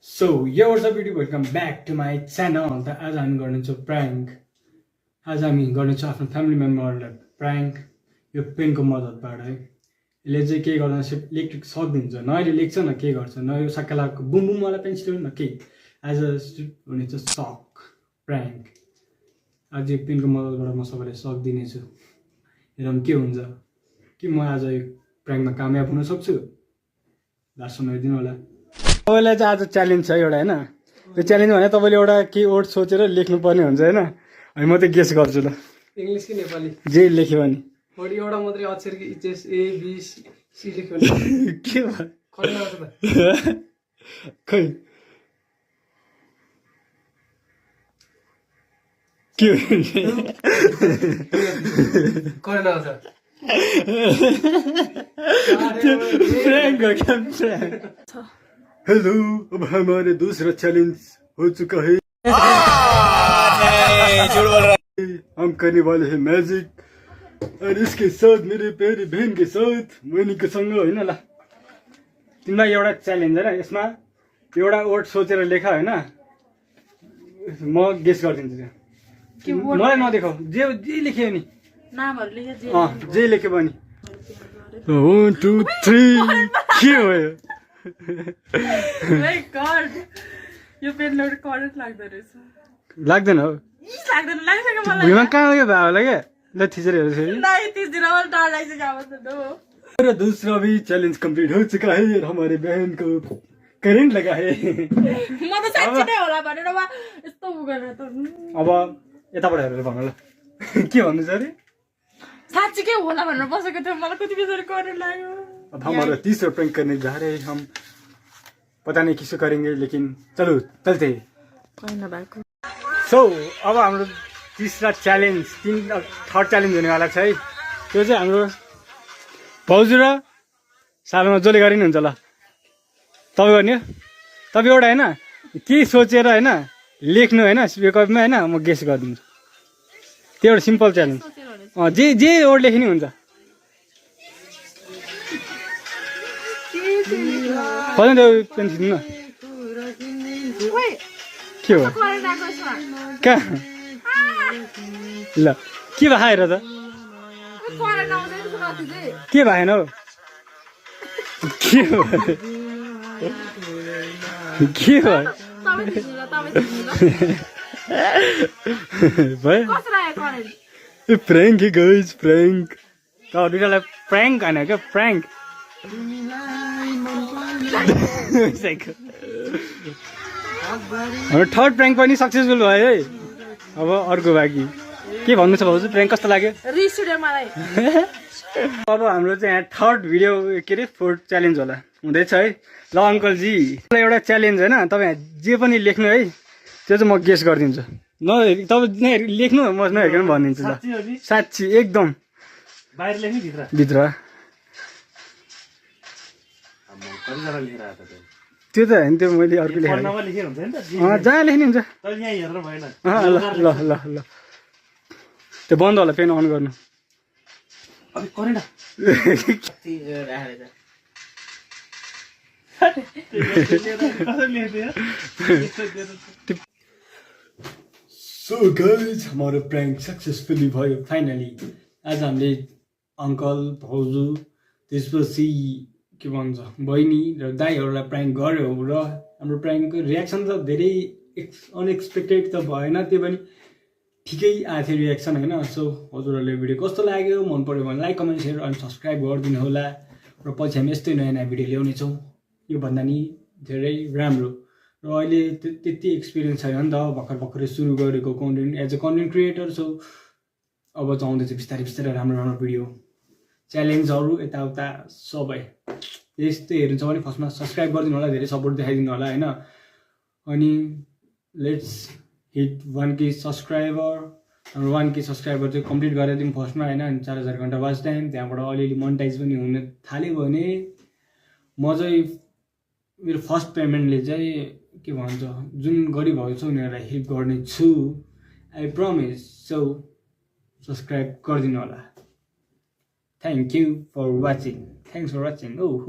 So, yo, what's up YouTube? Welcome back to my channel. आज हामी गर्नेछौँ prank. आज हामी गर्नेछौँ आफ्नो फ्यामिली मेम्बरलाई prank यो पेनको मद्दतबाट है। यसले चाहिँ के गर्दा इलेक्ट्रिक सक दिन्छ न, अहिले लेख्छ न के गर्छ न, यो सक्कालाको बुम बुम वाला पेन्सिल न के। आज हुनेछ सक prank. आज यो पेनको मद्दतबाट म सबैलाई सक दिनेछु। हेरौँ के हुन्छ, कि म आज यो prank मा कामयाब हुन सक्छु। लास्ट सुनाइदिनु होला। तपाईलाई चाहिँ आज च्यालेन्ज छ एउटा हैन। त्यो च्यालेन्ज भने तपाईले एउटा के वर्ड सोचेर लेख्नु पर्ने हुन्छ हैन। अनि म त गेस गर्छु ल। इंग्लिश कि नेपाली जे लेख्यो भने बडी एउटा मात्रै अक्षर कि एच ए बी सी लेख्यो भने के भयो खै आउँछ त खै के करेन आउँछ प्रैंक हो क्या प्रैंक। हेलो, अब हमारे दूसरा चैलेंज हो चुका है। हम करने वाले हैं मैजिक और इसके साथ मेरे प्यारी बहन के साथ मनी के सँग हैन ल। तिमीलाई एउटा च्यालेन्ज हैन, यसमा एउटा वर्ड सोचेर लेख हैन, म गेस गरिदिन्छु। मलाई नदेखाऊ, जे जे लेख्यो नि नामहरु लेखे जे लेख्यो भने 1 2 3 के भयो माय गॉड यो पेन लोड करेन्ट लाग्दो रहेछ। लाग्दैन हो, लाग्दैन लागिसक्यो मलाई। भुइँमा कहाँ उयो भयो होला के। ल थिचेर हेर्छु फेरि। नहीं 30 दिन और डर लागिसक्यो अब त नो। मेरा दूसरा भी चैलेंज कंप्लीट हो चुका है और हमारे बहन को करंट लगा है। म त साच्चै नै होला भनेर वा यस्तो उगेर त अब यताबाट हेरेर भन ल के भन्नु छ अरे। साच्चै के होला भनेर बसेको थियो, मलाई कति बेसरी करेन्ट लाग्यो। अब हमारा तीसरा प्रैंक करने जा रहे हैं हम, पता नहीं किसको करेंगे लेकिन चलो चलते। कोही नभएको सो अब हाम्रो तीसरा च्यालेन्ज थर्ड च्यालेन्ज हुनेवाला छ है। त्यो चाहिँ हाम्रो भाउजू र सालमा जसले गरे नि हुन्छ ल। तपाईँ गर्ने हो, तपाईँ एउटा होइन के सोचेर होइन लेख्नु होइन पेपरमा होइन, म गेस गरिदिन्छु। त्यो एउटा सिम्पल च्यालेन्ज। जे जे वर्ड लेख्ने हुन्छ। खोज्नु त्यो पेन्सिल न के हो कहाँ ल के भएर त के भएन हौ के हो के भयो प्रैंक है गाइस, प्रैंक। त दुईटालाई प्रैंक हैन क्या, प्रैंक। हाम्रो थर्ड प्रैंक पनि सक्सेसफुल भयो है। अब अर्को बाँकी के भन्नु छ भाउजू, प्रैंक कस्तो लाग्यो? रिस उठ्यो मलाई। अब हाम्रो चाहिँ यहाँ थर्ड भिडियो के अरे फोर्थ च्यालेन्ज होला हुँदैछ है। ल अङ्कलजी एउटा च्यालेन्ज होइन, तपाईँ जे पनि लेख्नु है, त्यो चाहिँ म गेस गरिदिन्छु। तपाईँ लेख्नु म नहेरिकन भनिदिन्छु ल। साँच्ची एकदम बाहिर लेख्नु भित्र त्यो त होइन, त्यो मैले अर्को लेखेँ जहाँ लेख्ने हुन्छ। ल ल ल ल त्यो बन्द होला, पेन अन गर्नु। सो गाइस हमारो प्रैंक सक्सेसफुली भयो फाइनली। आज हामीले अङ्कल भाउजू त्यसपछि के भन्छ बहिनी र दाईहरूलाई प्रैंक गऱ्यौँ र हाम्रो प्रैंकको रियाक्सन त धेरै अनएक्सपेक्टेड त भएन, त्यो पनि ठिकै आएको थियो रियाक्सन होइन। सो हजुरहरूले भिडियो कस्तो लाग्यो, मन पऱ्यो भने लाइक कमेन्ट सेयर अनि सब्सक्राइब गरिदिनु होला। र पछि हामी यस्तै नयाँ नयाँ भिडियो ल्याउनेछौँ, योभन्दा नि धेरै राम्रो। र अहिले त्यति एक्सपिरियन्स छैन नि त, भर्खरै सुरु गरेको content as a content creator. So अब चाउँदैछ बिस्तारै बिस्तारै राम्रो राम्रो भिडियो च्यालेन्जहरू यताउता सबै यस्तै हेर्नु छ भने फर्स्टमा सब्सक्राइब गरिदिनु होला, धेरै सपोर्ट देखाइदिनु होला होइन। अनि लेट्स हिट 1K सब्सक्राइबर। हाम्रो 1K सब्सक्राइबर चाहिँ कम्प्लिट गरेर दिउँ फर्स्टमा होइन। अनि 4000 घन्टा वाच टाइम, त्यहाँबाट अलिअलि मोनेटाइज पनि हुन थाल्यो भने म चाहिँ मेरो फर्स्ट पेमेन्टले चाहिँ के भन्छ जुन गरिबहरू छ उनीहरूलाई हेल्प गर्ने छु, आई प्रमिस। सो सब्सक्राइब गरिदिनु होला। Thank you for watching. Thanks for watching. Oh,